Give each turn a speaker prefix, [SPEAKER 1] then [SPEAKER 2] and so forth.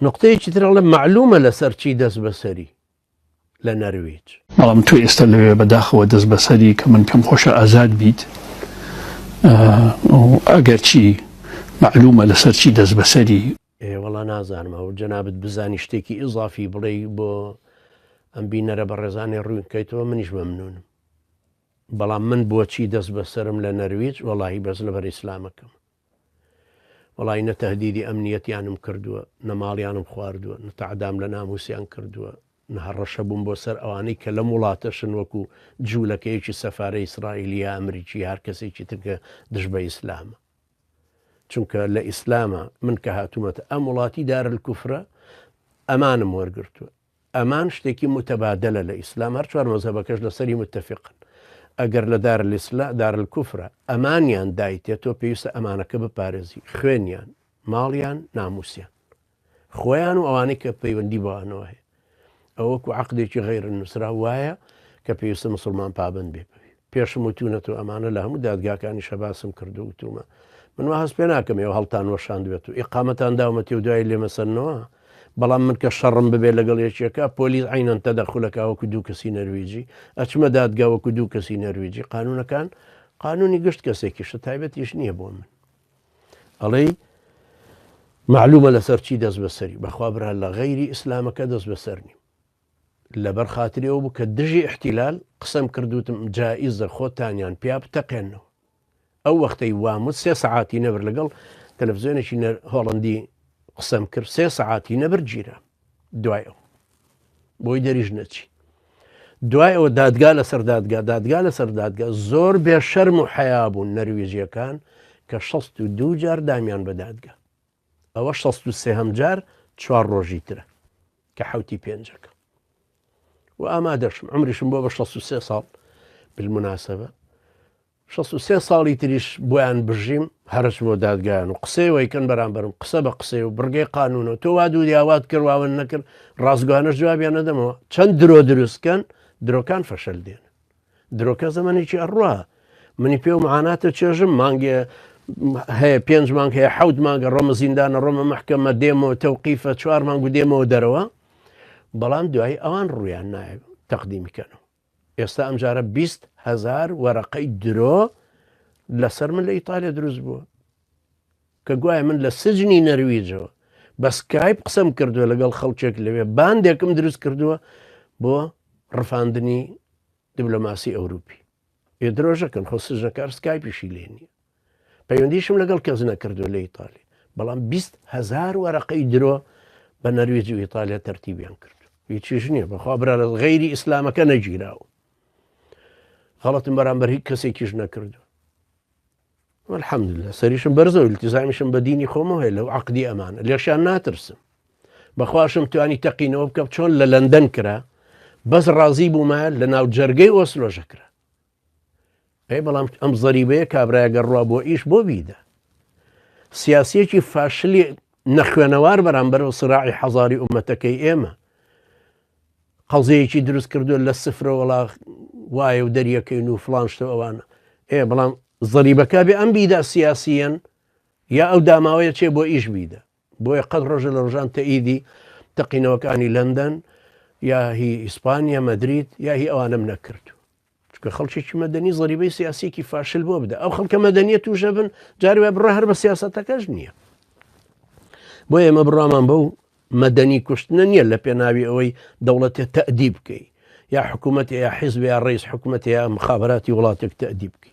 [SPEAKER 1] نوقتەیەکی تر ئەڵێ مەعلومە لەسەر چی دەست بەسەری لە نەرویج.
[SPEAKER 2] بەڵام تۆ ئێستا لەوێ بەداخەوە دەست بەسەری کە من پێم خۆشە ئازاد بیت ئەگەرچی مەعلومە لەسەر چی دەست بەسەری.
[SPEAKER 1] ئێ وەڵا نازانم ئەو جەنابت بزانی شتێکی ئیزافی بڵێی بۆ ئەم بینەرە بەڕێزانەی ڕوون کەیتەوە منیش مەمنونم بەڵام من بۆچی دەست بەسەرم لە نەرویج وەڵاهی بەس لەبەر ئیسلامەکەم وەڵی نە تهدیدی ئەمنیەتیانم کردووە نە ماڵیانم خواردووە نە تەعدام لە ناموسیان کردووە نە هەڕەشە بووم بۆ سەر ئەوانەی کە لەم وڵاتەشن وەکو جوولەکەیەکی سەفارە ئیسرائیلی یا ئەمریکی یا هەر کەسێکی تر کە دژ بە ئیسلامە چونکە لە ئیسلامە من کە هاتوومەتە ئەم وڵاتی دارالکوفرە ئەمانم وەرگرتووە ئەمان شتێکی متبادلە لە ئیسلام هەر چوار مەزهەبەکەش لەسەری متفقن ئەگەر لە دار الاسلا دار الکفرە ئەمانیان دایتێ تۆ پێویستە ئەمانەکە بپارێزی خوێنیان ماڵیان ناموسیان خۆیان و ئەوانەی کە پەیوەندی بەوانەوە هەیە ئەوە وەکو عەقدێکی غەیر نووسراو وایە کە پێویستە مسلمان پابند بێ پێی. پێشم وتوونەتەوە ئەمانە لە هەموو دادگاکانی شەباسم کردو وتومە من وا هەست پێ ناکەم ئێوە هەڵتان وەشاندبێت و ئیقامەتان داومەتێ و دوای لێمەسەنەوە بەڵام من کە شەڕم ببێت لەگەڵ یەکێکە پۆلیس عینەن تەدەخولەکە وەکو دوو کەسی نەرویجی ئەچمە دادگا وەکو دوو کەسی نەرویجی قانونەکان قانونی گشت کەسێکیشە تایبەتیش نییە بۆ من ئەڵێی مەعلومە لەسەر چی دەست بەسەری بەخوا برا لە غەیری ئیسلامەکە دەست بەسەر نیم لەبەر خاتری ئەو بوو کە دژی احتیلال قسەم کردوتم جائیزە خۆتانیان پیا بتەقێنەوە ئەو وەختەی واموت سێ سەعاتی نەبر لەگەڵ تەلەفزیۆنێکی هۆڵندی قسەم کرد سێ سەعاتی نەبر گیرا دوای ئەو بۆی دەریش نەچی دوای ئەوە دادگا لەسەر دادگا دادگا لەسەر دادگا زۆر بێ شەرم و حەیا بوون نەرویجیەکان کە 62 جار دامیان بە دادگا ئەوە 63 جار چوار ڕۆژی ترە کە حوتی پێنجەکە و ئامادەشم عمریشم بۆ بە 63 ساڵ بالمناسبە 63 ساڵی تریش بۆیان بژیم هەرچمەوە دادگایان و قسەی وەیکەن بەرامبەرم قسە بە قسەی و بڕگەی قانونەوە تۆ وا دوو یاوات کرد واون نەکرد ڕاستگوانەش جوابیان نەدەمەوە چەند درۆ دروستکەن درۆکان فەشەل دێن درۆکە زەمەنێکی ئەڕوا منی پێ و معاناتە چێژم مانگێ هەیە پێنج مانگ هەیە حەوت مانگە ڕۆمە زیندانە ڕۆمە مەحکەمە دێمەوە تەوقیفە چوار مانگ و دێمەوە دەرەوە بەڵام دوایی ئەوان ڕویان نایە تەقدیمی کەنەوە ئێستا ئەمجارە 20 هەزار وەرەقەی درۆ لەسەر من لە ئیتالیا دروست بووە کە گوایە من لە سجنی نەرویجەوە بە سکایپ قسەم کردووە لەگەڵ خەڵکێک لەوێ باندێکم دروست کردووە بۆ ڕفاندنی دیبلۆماسی ئەوروپی ئێ درۆژەکەن خۆ سجنەکار سکایپیشی لێ نییە پەیوەندیشم لەگەڵ کەس نەکردووە لە ئیتالیا بەڵام 20 هەزار وەرەقەی درۆ بە نەرویج و ئیتالیا تەرتیبیان کرد هیچیش نییە بەخوا برا لە غەیری ئیسلامەکە نەگیراوە غەڵەتم بەرامبەر هیچ کەسێکیش نەکردو الحمدلله سەریشم بەرزە و التزامیشم بە دینی خۆمەوە هەیە لەو عقدی ئەمانە لێشیان ناترسم بەخواشم توانی تەقینەوە بکەم چۆن لە لەندەن کرا بەس ڕازی بوومە لە ناو جەرگەی ئۆسلۆژە کرا ئەی بەڵام ئەم زەریبەیە کابرایە گەر ڕوا بۆ ئیش بۆ بیدە سیاسیەکی فاشلی نەخوێنەوار بەرامبەر و سراعی حەزاری ئومەتەکەی ئێمە قەزەیەکی دروست کردو لە سفرە وەڵا وایە و دەریەکەین و فلان شتە ئەوانە ئێ بەڵام زەریبەکە بێ ئەم بیدا سیاسیەن یا ئەو داماوەیە چێ بۆ ئیش بیدە بۆیە قەت ڕۆژە لە ڕۆژان تەئیدی تەقینەوەکانی لەندەن یا هی ئیسپانیا مەدرید یا هی ئەوانم نەکرد چونکە خەڵکێکی مەدەنی زەریبەی سیاسیەکی فاشل بۆ بدە ئەو خەڵکە مەدەنیە تووشە بن جاری وای بڕوا هەر بە سیاسەتەکەش نییە بۆ ئێمە بڕامان بەو مەدەنی کوشتنە نییە لە پێناوی ئەوەی دەوڵەتێ تەدی بکەی یا حکوومەت یا حیزب یا ڕئیس حکوومەت یا مخابراتی وڵاتێک تەدی بکەی.